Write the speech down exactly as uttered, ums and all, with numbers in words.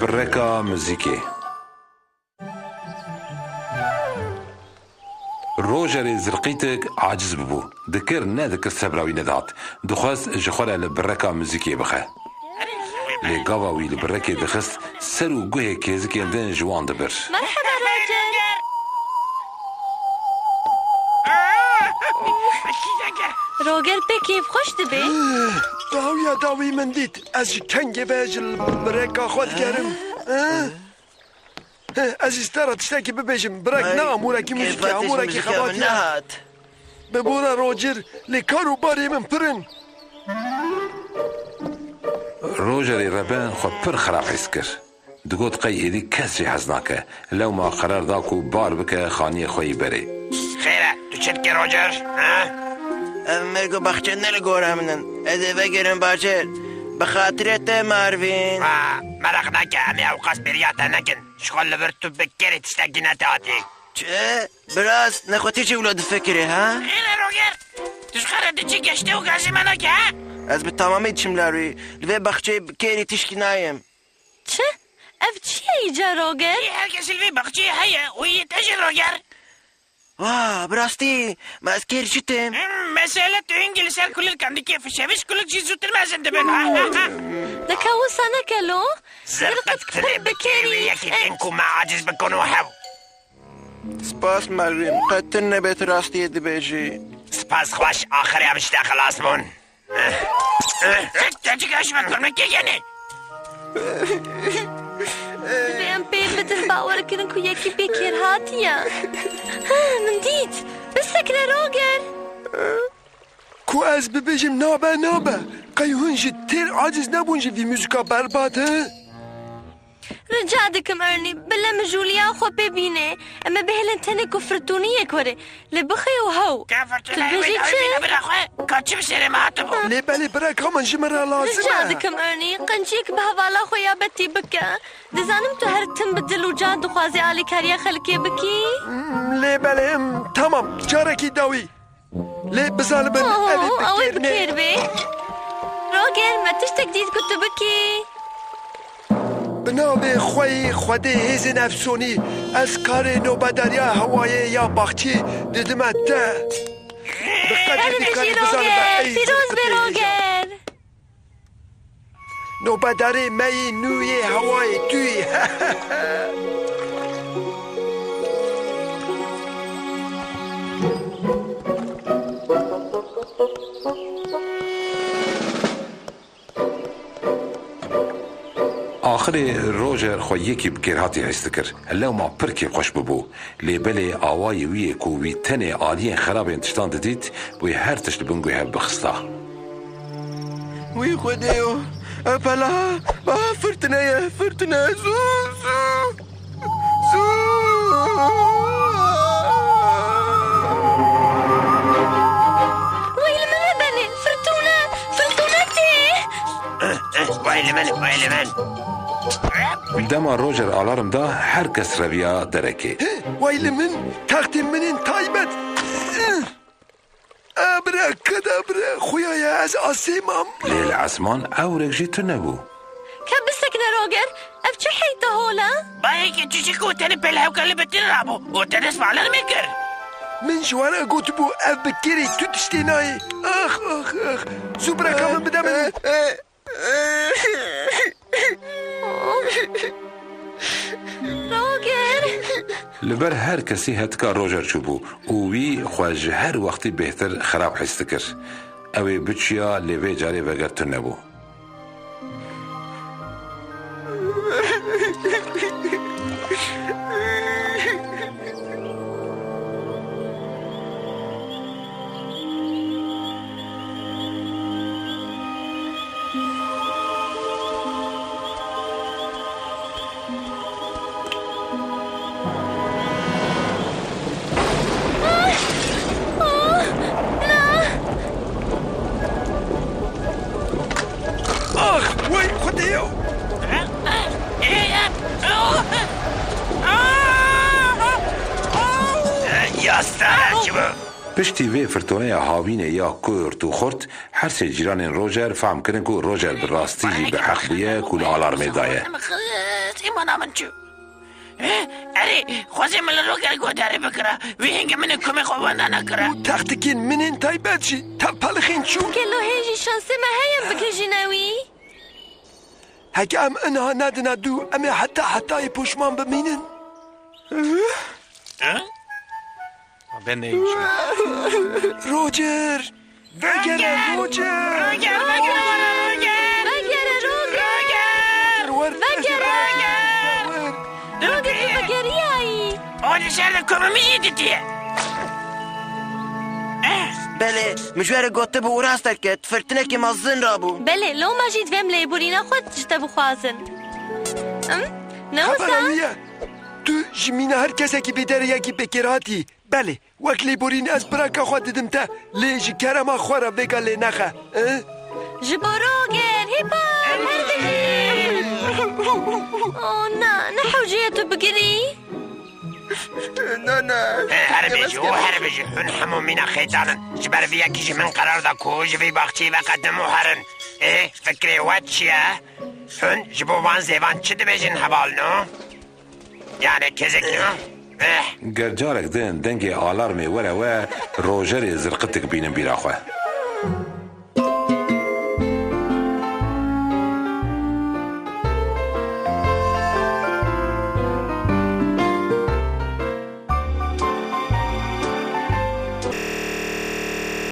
Bireka muzîkê. Rogerê zirqîtik aciz bibû. Dikir nedikir sebra wî nedihat. Dixwest ji xwe re li bireka muzîkê bixe. Lê gava wî li birekê dixist, ser û guhê kêzikên din ji wan dibir. Merheba Roger. Roger pê kêfxweş dibe. Dawiya dawî min dît. Ez ji kengê ve ji bireka xwe digerim. Ez jî te re tiştekî bibêjim. Birek ne amûrekî muzîkê, amûrekî xebatî ye. Bi bo re Roger, lê kar û barê min pir in. Rogerê reben xwe pir xirab hîs kir. Digot qey êdî kes jê hez nake. Lewma qerar da ku bar bike xaniyê xwe yî berê. Xêr e, tu çi dikî Roger? Ha? Ev mêrg û baxçe ne li gora min in. Ez ê vegerim bajêr. Bi xatirê te Marvin. Ha, meraq neke, em ê ewqas bêriya te nekin. Ji xwe li vir tu bi kêrî tiştekî nedihatî. Çi? Bi rast nexweşî jî wilo difikirî, ha? Xêr e Roger. Tu ji xwe re diçî geştê û gazî me nake, ha? Ez bi temamî diçim lerwî. Li vê baxçeyê bi kêrî tişkî nayêm. Çi? Ev çi ye îca Roger? Kî her kesî li vê baxçeyê heye û yê te jî Roger? Wa, bi rastî, ma ez kêr jî têm. Hmm, mesele tu hingî li ser kulilkan dikê fişeviş, kulik jî zûtir mezin dibin. Deke wisa neke lo. Zirqit pir bi kêrî wî yekî tên ku me aciz bikun û hew. Spas Mervîn, qet tune bê tu rastiyê dibêjî. Spas xweş, axirê em ji te xilas bûn. Te çi geş me kurme kê genê? Divê em pê bidin bawer kirin ku yekî bê kêr hatiye. Ha, min dît. Bisekine Roger. Ku ez bibêjim nabe, nabe. Qey hûn ji têr aciz nebûn ji vî muzika berbat, he? Rica dikim Ernie, bile mijûliya xwe pê bîne. Em ê bihêlin tenê ku firtûniyek were. Lê bixê û hew. Ka firtûnayê wê dawî bîne bira xwe, ka çi bi serê me hatibû? Lê belê bireka min ji min re lazim e. Rica dikim Ernie, qenciyek bi hevala xwe ya Betty bike. Dizanim tu her tim bi dil û can dixwazî alîkariya xelkê bikî. Hmm, lê belê, em, tamam, carekî dawî. Lê bizanibin, oh, ev ê bi kêr nê. Roger, me tiştek dît ku tu bikî. Bi navê xwe yî Xwedê hêzên efsonî, ez karê nobedariya hewayê ya baxçî didime te. Bi qedrê dikarî bizanibe, ey zirqitê. Pîroz be Roger. Nobedarê me yî nû yê hewayê tu yî. Axirê Roger xwe yekî bi kêrhatî hîs dikir. Lewma pir kêfxweş bibû. Lê belê awayî wî yê ku wî tenê aliyên xerabên tiştan didît, wê her tişt li bin guhê hev bixista. Wî Xwedêyo, ev pela, ah, firtine ye, firtine, zû, zû, zû. Wey li min e benê, firtûne, firtûne tê. Wey li min, wey li min. Dema Roger alarm da, her kes reviya derekê. Wey li min, textên min ên taybet. Abrakadabra, xuya ya ez asê mam. Lê li esman ewrek jî tune bû. Ka bisekine Roger, ev çi heyta hol e? Bayekî çişik û tenê pêlhewka li bitin rabû û te dest bi alarmê kir. Min ji we re gotibû ev bi kêrê tu tiştê nayê. Ax, ax, ax. Zû bireka min bide min. Roger! Li ber her kesî hetika Roger çûbû û wî xwe ji her wextî bêhtir xerab hîs dikir. Ew ê biçiya, lê vê carê veger tune bû. Ax, wey Xwedêyo! Yasta çi bû? Piştî vê firtoneya havînê ya kurt û xurt, her sê cîranên Roger fehm kirin ku Roger bi rastî jî bi heq bûye ku li alarmê daye. Îmana min çû. Eh, erê, xwezê min li Roger guhdarî bikira. Wî hingê min ê komê xwe wenda nekira. Û textikên min ên taybet jî tepelixên çû. Gelo hê jî şansê me heye em bigihîjine wî. Heke em iniha nedine dû, em ê heta hetayê poşman bimînin. Eh? Ben neymişim? Roger! Vegere Roger! Roger, vegere, vegere, Roger! Vegere Roger! Roger, wer Vegere! Roger! Wer! Roger, tu vegeriyayî! O li ser de komê min jî ditiye. Eh! Belê, min ji we re gotibû û rast derket, firtinekê mezin rabû. Belê, loma jî divê em lêborîna xwe ji te bixwazin. Him? Ne wisa? Xebera wî ye. Tu ji mîna her kesekî bêderiyekî pêkêrhatî. Belê, wek lêborîn ez biraka xwe didim te, lê ji kerema xwe re vêga lê nexe. Eh? Ji bo Roger, hêpan, her bigir! Oh, na, ne hewce ye tu bigirî? Na, na. Eh, her bijî û her bijî. Hûn hemû mîna xêtan in. Ji ber vî yekî jî min qerar da ku ji vî baxçeyê veqedim û herin. Ê, fikrê we çi ye? Hûn ji bo van zêvan çi dibêjin hevalno? Yani kezek ya. Eh. Ger carek din dengê alarmê were we, Rogerê zirqitik bînin bîra xwe.